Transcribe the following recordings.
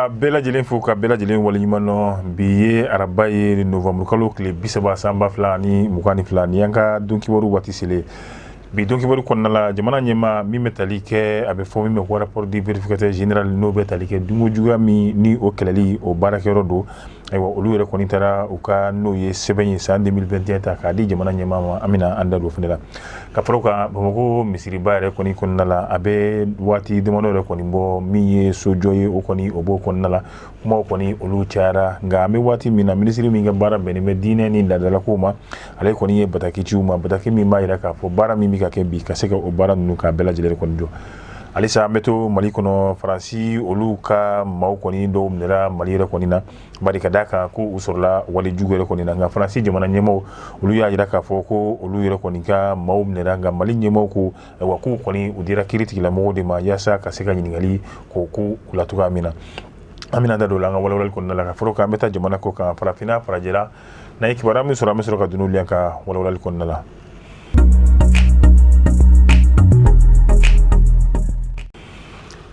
Ka bɛɛ lajɛlen fo, ka bɛɛ lajɛlen waleɲuman dɔn. Bi ye araba ye, nowanburukalo tile 30, san 2022. Ni an ka don kibaru waati selen, bi don kibaru kɔnɔna la, jamana ɲɛmaa min bɛ tali kɛ, a bɛ fɔ min ma ko rapport du vérificateur général, n'o bɛ tali kɛ dunko juguya min ni o kɛlɛli o baarakɛyɔrɔ don. Ayiwa, olu yɛrɛ kɔni taara u ka n'o ye sɛbɛn ye san 2021 ta k'a di jamana ɲɛmaa ma. An bɛna an da don o fana la. Ka fara o kan, Bamakɔ misiriba yɛrɛ kɔni kɔnɔna la, a bɛ waati damadɔ yɛrɛ kɔni bɔ, min ye sojɔ ye, o kɔni o b'o kɔnɔna la, kumaw kɔni olu cayara. Nka an bɛ waati min na, minisiri min ka baara bɛnnen bɛ diinɛ ni laadalakow ma, ale kɔni ye bataki ci u ma, bataki min b'a jira k'a fɔ baara min bɛ ka kɛ bi, ka se ka o baara ninnu k'a bɛɛ lajɛlen kɔni jɔ. Halisa an bɛ to Mali kɔnɔ. Faransi olu ka maaw kɔni dɔw minɛra Mali yɛrɛ kɔni na, bari ka d'a kan ko u sɔrɔla wale jugu yɛrɛ kɔni na. Nka Faransi jamana ɲɛmaaw olu y'a jira k'a fɔ ko olu yɛrɛ kɔni ka maaw minɛra, nka Mali ɲɛmaaw ko ayiwa, k'u kɔni u dira kiiri tigilamɔgɔw de ma yaasa ka se ka ɲininkali k'o k'u la cogoya min na. An bɛna da don la an ka walawalali kɔnɔna la. Ka fara o kan, an bɛ taa jamana kɔ kan, farafinna, farajɛla, n'an ye kibaruya min sɔrɔ, an bɛ sɔrɔ ka don n'olu ye an ka walawalali kɔnɔna la.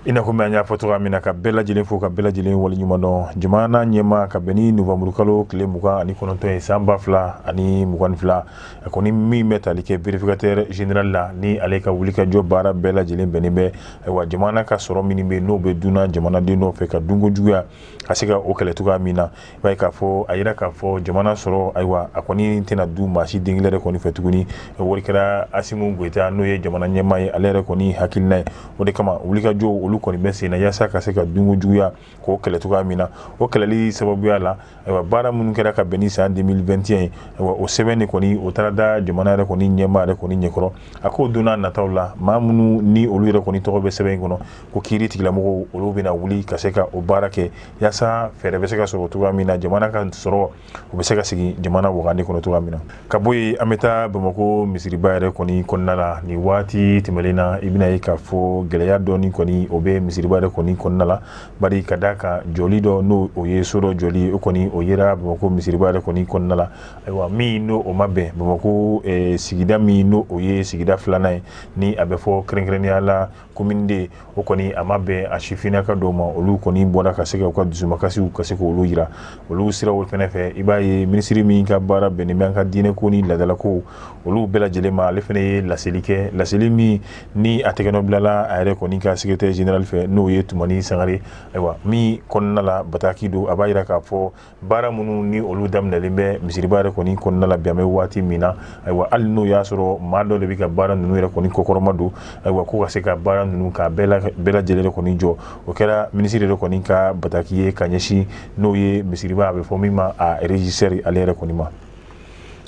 I n'a komi an y'a fɔ cogoya min na, ka bɛɛ lajɛlen fo, ka bɛɛ lajɛlen waleɲuman dɔn. Jamana ɲɛmaa, ka bɛn ni nowanburukalo tile 29 ye, san 2022, a kɔni min bɛ tali kɛ vérificateur général la, ni ale ka wulikajɔ baara bɛɛ lajɛlen bɛnnen bɛ, ayiwa, jamana ka sɔrɔ minnu bɛ n'o bɛ dunna jamanaden dɔw fɛ, ka dunko juguya ka se ka o kɛlɛ cogoya min na. I b'a ye k'a fɔ a yira k'a fɔ jamana sɔrɔ, ayiwa, a kɔni tɛna dun maa si den kelen yɛrɛ kɔni fɛ tuguni. O de kɛra Asimi Goyita, n'o ye jamana ɲɛmaa ye, ale yɛrɛ kɔni hakilina ye. O de kama wulikajɔ olu kɔni bɛ sen na yaasa ka se ka dunko juguya k'o kɛlɛ cogoya min na. O kɛlɛli sababuya la, ayiwa, baara minnu kɛra ka bɛn ni san 2021 ye, ayiwa, o sɛbɛn de kɔni o taara da jamana yɛrɛ kɔni ɲɛmaa yɛrɛ kɔni ɲɛkɔrɔ. A k'o don n'a nataw la, maa minnu ni olu yɛrɛ kɔni tɔgɔ bɛ sɛbɛn in kɔnɔ, ko kiiri tigilamɔgɔw olu bɛna wuli ka se ka o baara kɛ yaasa fɛɛrɛ bɛ se ka sɔrɔ cogoya min na, jamana ka sɔrɔ o bɛ se ka sigi jamana wagande kɔnɔ cogoya min na. Ka bɔ yen, an bɛ taa Bamakɔ misiriba yɛrɛ kɔni kɔnɔna la. Nin waati tɛmɛnen na, i bɛna ye k'a fɔ gɛlɛya dɔɔni kɔni o bɛ misiriba yɛrɛ kɔni kɔnɔna la, bari ka d'a kan jɔli dɔ, n'o o ye so dɔ jɔli, o kɔni o yera Bamakɔ misiriba yɛrɛ kɔni kɔnɔna la. Ayiwa, min n'o o ma bɛn Bamakɔ sigida min n'o o ye sigida filanan ye, ni a bɛ fɔ kɛrɛnkɛrɛnnenya la commune deux, o kɔni a ma bɛn a sifinnaka dɔw ma. Olu kɔni bɔra ka se ka u ka dusumakasiw ka se k'olu jira. Olu siraw fɛnɛ fɛ, i b'a ye minisiri min ka baara bɛnnen bɛ an ka diinɛko ni laadalako olu bɛɛ lajɛlen ma, ale fɛnɛ ye laseli kɛ, laseli min ni a tɛgɛnɔ bilala a yɛrɛ kɔni ka secrétaire général fɛ, n'o ye Tumani Sangare. Ayiwa, min kɔnɔna la bataki don, a b'a jira k'a fɔ baara minnu ni olu daminɛlen bɛ misiriba yɛrɛ kɔni kɔnɔna la bi, an bɛ waati min na, ayiwa, hali n'o y'a sɔrɔ maa dɔ de bɛ ka baara ninnu yɛrɛ kɔni kɔkɔrɔma don, ayiwa, ko ka se ka baara ninnu k'a bɛɛ lajɛlen kɔni jɔ. O kɛra minisiri yɛrɛ kɔni ka bataki ye ka ɲɛsin n'o ye misiriba, a bɛ fɔ min ma a régisseur, ale yɛrɛ kɔni ma.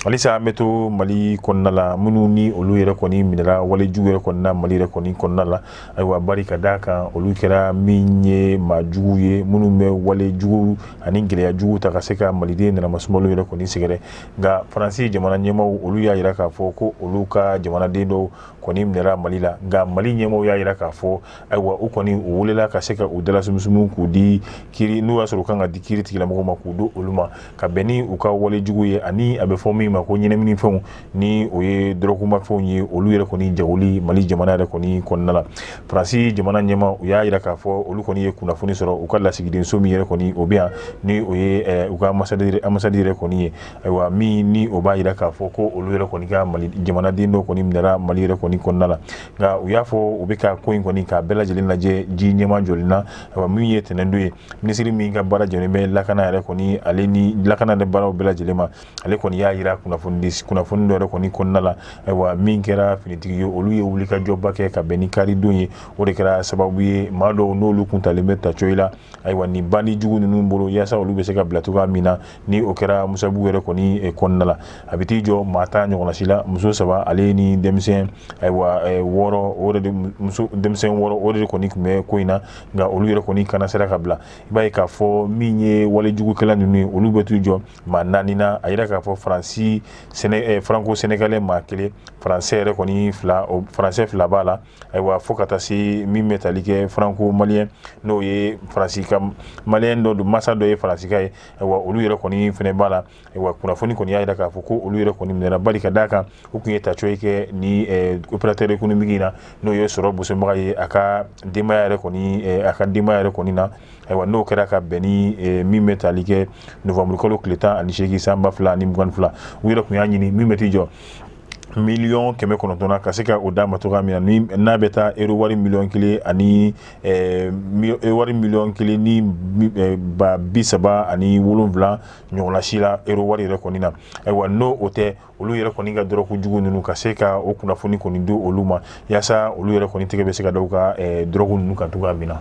Halisa an bɛ to Mali kɔnɔna la. Minnu ni olu yɛrɛ kɔni minɛra wale jugu yɛrɛ kɔnɔna Mali yɛrɛ kɔni kɔnɔna la, ayiwa, bari ka d'a kan olu kɛra min ye maa jugu ye, minnu bɛ wale jugu ani gɛlɛya jugu ta ka se ka maliden nanamasumalo yɛrɛ kɔni sɛgɛrɛ. Nka Faransi jamana ɲɛmaaw olu y'a jira k'a fɔ ko olu ka jamanaden dɔw kɔni minɛra Mali la. Nka Mali ɲɛmaaw y'a jira k'a fɔ, ayiwa, u kɔni u welela ka se ka u dalasumusumu k'u di kiri, n'u y'a sɔrɔ u kan ka di kiri tigilamɔgɔw ma, k'u di olu ma ka bɛn ni u ka wale jugu ye, ani a bɛ fɔ min ma ko ɲɛnaminifɛnw, ni o ye dɔrɔgumafɛnw ye, olu yɛrɛ kɔni jagoli Mali jamana yɛrɛ kɔni kɔnɔna la. Faransi jamana ɲɛmaa u y'a jira k'a fɔ olu kɔni ye kunnafoni sɔrɔ u ka lasigidenso min yɛrɛ kɔni o bɛ yan, ni o ye u ka ambassade yɛrɛ kɔni ye, ayiwa, min ni o b'a jira k'a fɔ ko olu yɛrɛ kɔni ka Mali jamanaden dɔw kɔni minɛra Mali yɛrɛ kɔni kɔnɔna la. Nka u y'a fɔ u bɛ ka ko in kɔni k'a bɛɛ lajɛlen lajɛ ji ɲɛma jɔlen na. Ayiwa, min ye tɛnɛndon ye, minisiri min ka baara jɔlen bɛ lakana yɛrɛ kɔni, ale ni lakana de baaraw bɛɛ lajɛlen ma, ale kɔni y'a jira kunnafoni dɔ yɛrɛ kɔni kɔnɔna la, ayiwa, min kɛra finitigi ye, olu ye wulikajɔba kɛ ka bɛn ni karidon ye. O de kɛra sababu ye maa dɔw n'olu kun talen bɛ tacoyi la, ayiwa, ni bandi jugu ninnu bolo, yaasa olu bɛ se ka bila cogoya min na, ni o kɛra Musabugu yɛrɛ kɔni kɔnɔna la. A bɛ t'i jɔ maa 10 ɲɔgɔnna si la, muso 3, ale ni denmisɛn, ayiwa, 6, o de muso denmisɛn 6, o de kɔni tun bɛ ko in na. Nka olu yɛrɛ kɔni kana sera ka bila. I b'a ye k'a fɔ min ye walejugukɛla ninnu ye, olu bɛ t'u jɔ maa 4 na. A yira k'a fɔ Faransi si franco-sénégalais maa 1, français yɛrɛ kɔni 2, français 2 b'a la. Ayiwa, fo ka taa se min bɛ tali kɛ franco-malien, n'o ye Faransi ka malien dɔ don, masa dɔ ye Faransika ye. Ayiwa, olu yɛrɛ kɔni fɛnɛ b'a la. Ayiwa, kunnafoni kɔni y'a jira k'a fɔ ko olu yɛrɛ kɔni minɛra, bari ka d'a kan u tun ye tacoyi kɛ ni opérateur économique in na, n'o ye sɔrɔ bosobaga ye a ka denbaya yɛrɛ kɔni, a ka denbaya yɛrɛ kɔni na. Ayiwa, n'o kɛra ka bɛn ni min bɛ tali kɛ novembre kalo tile 18 san 2022, u yɛrɛ tun y'a ɲini min bɛ t'i jɔ miliyɔn 900 na, ka se ka o d'a ma cogoya min na, ni n'a bɛ taa euro wari miliyɔn 1 ani wari miliyɔn 1 ni ba 37 ɲɔgɔnna si la euro wari yɛrɛ kɔni na. Ayiwa, n'o o tɛ, olu yɛrɛ kɔni ka dɔrɔgu jugu ninnu, ka se ka o kunnafoni kɔni di olu ma, yaasa olu yɛrɛ kɔni tɛgɛ bɛ se ka da u ka dɔrɔgu ninnu kan cogoya min na.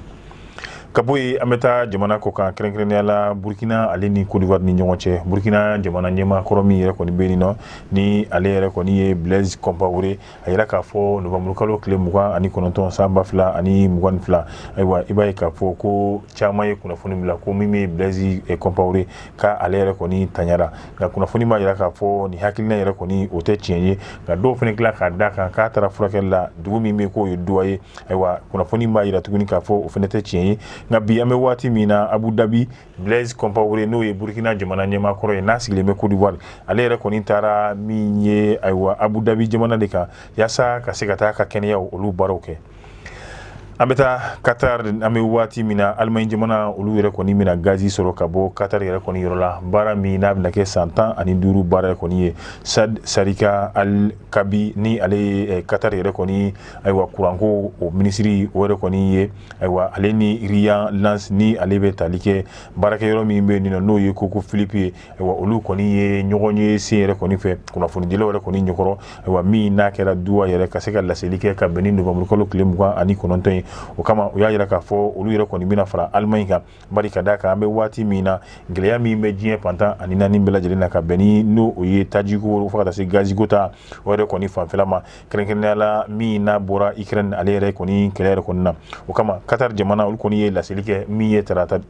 Ka bɔ yen, an bɛ taa jamana kɔ kan, kɛrɛnkɛrɛnnenya la Burkina ale ni Côte d'Ivoire ni ɲɔgɔn cɛ. Burkina jamana ɲɛmaa kɔrɔ min yɛrɛ kɔni bɛ yen nɔ, ni ale yɛrɛ kɔni ye Blaise Compaoré, a yira k'a fɔ novembre kalo tile 29 san 2022, ayiwa, i b'a ye k'a fɔ ko caman ye kunnafoni bila ko min bɛ Blaise Compaoré ka ale yɛrɛ kɔni tanyara. Nka kunnafoni b'a jira k'a fɔ nin hakilina yɛrɛ kɔni, o tɛ tiɲɛ ye. Nka dɔw fana tila k'a da kan k'a taara furakɛli la dugu min bɛ k'o ye Doha ye. Ayiwa, kunnafoni b'a jira tuguni k'a fɔ o fana tɛ tiɲɛ ye. Nka bi, an bɛ waati min na, Abu Dhabi, Blaise Compaoré, n'o ye Burkina jamana ɲɛmaa kɔrɔ ye, n'a sigilen bɛ Côte d'Ivoire, ale yɛrɛ kɔni taara min ye, ayiwa, Abu Dhabi jamana de kan, yaasa ka se ka taa ka kɛnɛyaw olu baaraw kɛ. An bɛ taa Qatar. An bɛ waati min na, Allemagne jamana, olu yɛrɛ kɔni bɛna gazi sɔrɔ ka bɔ Qatar yɛrɛ kɔni yɔrɔ la, baara min n'a bɛna kɛ san 15 baara kɔni ye. Saad Sharika Al Kaabi, ni ale ye Qatar yɛrɛ kɔni, ayiwa, kuranko o minisiri o yɛrɛ kɔni ye, ayiwa, ale ni Ryan Lance, ni ale bɛ tali kɛ baarakɛyɔrɔ min bɛ yen nɔ, n'o ye ConocoPhillips ye, ayiwa, olu kɔni ye ɲɔgɔn ye sen yɛrɛ kɔni fɛ kunnafonidilaw yɛrɛ kɔni ɲɛkɔrɔ. Ayiwa, min n'a kɛra Doha yɛrɛ, ka se ka laseli kɛ ka bɛn ni novembre kalo tile 29 ye. O kama, u y'a jira k'a fɔ olu yɛrɛ kɔni bɛna fara Allemagne kan, bari ka d'a kan an bɛ waati min na, gɛlɛya min bɛ diɲɛ fantan ani naani bɛɛ lajɛlen na, ka bɛn ni n'o o ye tajiko fo ka taa se gaziko ta o yɛrɛ kɔni fanfɛla ma, kɛrɛnkɛrɛnnenya la min n'a bɔra Ukraine ale yɛrɛ kɔni kɛlɛ yɛrɛ kɔni na. O kama, Qatar jamana, olu kɔni ye laseli kɛ min ye tarata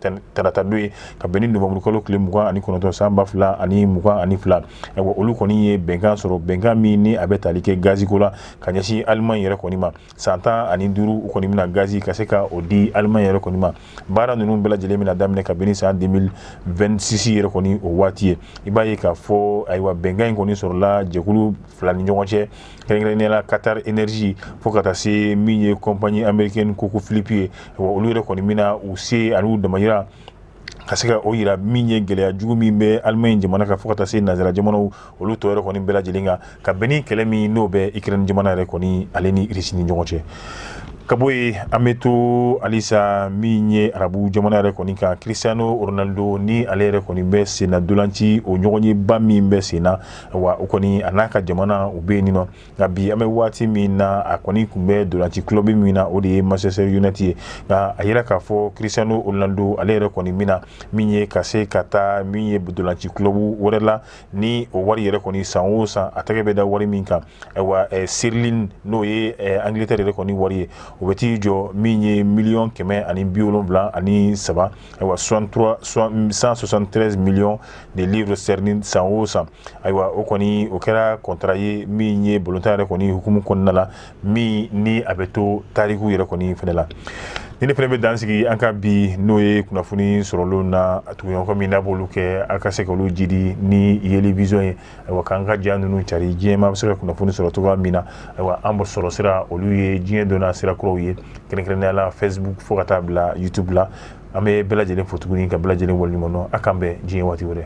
don ye, ka bɛn ni novembre kalo tile 29 san 2022. Ayiwa, olu kɔni ye bɛnkan sɔrɔ, bɛnkan min ni a bɛ tali kɛ gaziko la ka ɲɛsin Allemagne yɛrɛ kɔni ma. San 15, u kɔni bɛna gazi ka se ka o di Allemagne yɛrɛ kɔni ma. Baara ninnu bɛɛ lajɛlen bɛna daminɛ kabini san 2026 yɛrɛ kɔni o waati ye. I b'a ye k'a fɔ, ayiwa, bɛnkan in kɔni sɔrɔla jɛkulu fila ni ɲɔgɔn cɛ, kɛrɛnkɛrɛnnenya la Qatar Energy fo ka taa se min ye compagnie américaine ConocoPhillips ye. Olu yɛrɛ kɔni bɛna u se ani u damayira ka se ka o yira min ye gɛlɛya jugu min bɛ Allemagne jamana kan, fo ka taa se nanzara jamanaw olu tɔ yɛrɛ kɔni bɛɛ lajɛlen kan, ka bɛn ni kɛlɛ min n'o bɛ Ukraine jamana yɛrɛ kɔni ale ni Russie ni ɲɔgɔn cɛ. Ka bɔ yen, an bɛ to halisa min ye arabu jamana yɛrɛ kɔni kan. Cristiano Ronaldo, ni ale yɛrɛ kɔni bɛ senna dolanci o ɲɔgɔnyeba min bɛ senna wa, o kɔni a n'a ka jamana u bɛ yen nɔ. Nka bi, an bɛ waati min na, a kɔni tun bɛ dolanci club min na, o de ye Manchester United ye. Nka a yira k'a fɔ Cristiano Ronaldo, ale yɛrɛ kɔni bɛna min ye ka se ka taa min ye dolanci club wɛrɛ la, ni o wari yɛrɛ kɔni, san o san a tɛgɛ bɛ da wari min kan, ayiwa, sterling, n'o ye Angleterre yɛrɛ kɔni wari ye, o bɛ t'i jɔ min ye miliyɔn 173, ayiwa, 173 millions de livres sterling san o san. Ayiwa, o kɔni o kɛra contrat ye min ye balontan yɛrɛ kɔni hukumu kɔnɔna la, min ni a bɛ to tariku yɛrɛ kɔni fɛnɛ la. Ni ne fɛnɛ bɛ dan sigi an ka bi, n'o ye kunnafoni sɔrɔlenw na tuguɲɔgɔn min n'a b'olu kɛ, a ka se k'olu jidi ni yeli vision ye. Ayiwa, k'an ka ja ninnu cari diɲɛ maa bɛ se ka kunnafoni sɔrɔ cogoya min na. Ayiwa, an bɛ sɔrɔ sira olu ye diɲɛ donna sira kuraw ye, kɛrɛnkɛrɛnnenya la Facebook fo ka taa bila YouTube la. An bɛ bɛɛ lajɛlen fo tuguni ka bɛɛ lajɛlen waleɲuman dɔn. A k'an bɛn diɲɛ waati wɛrɛ.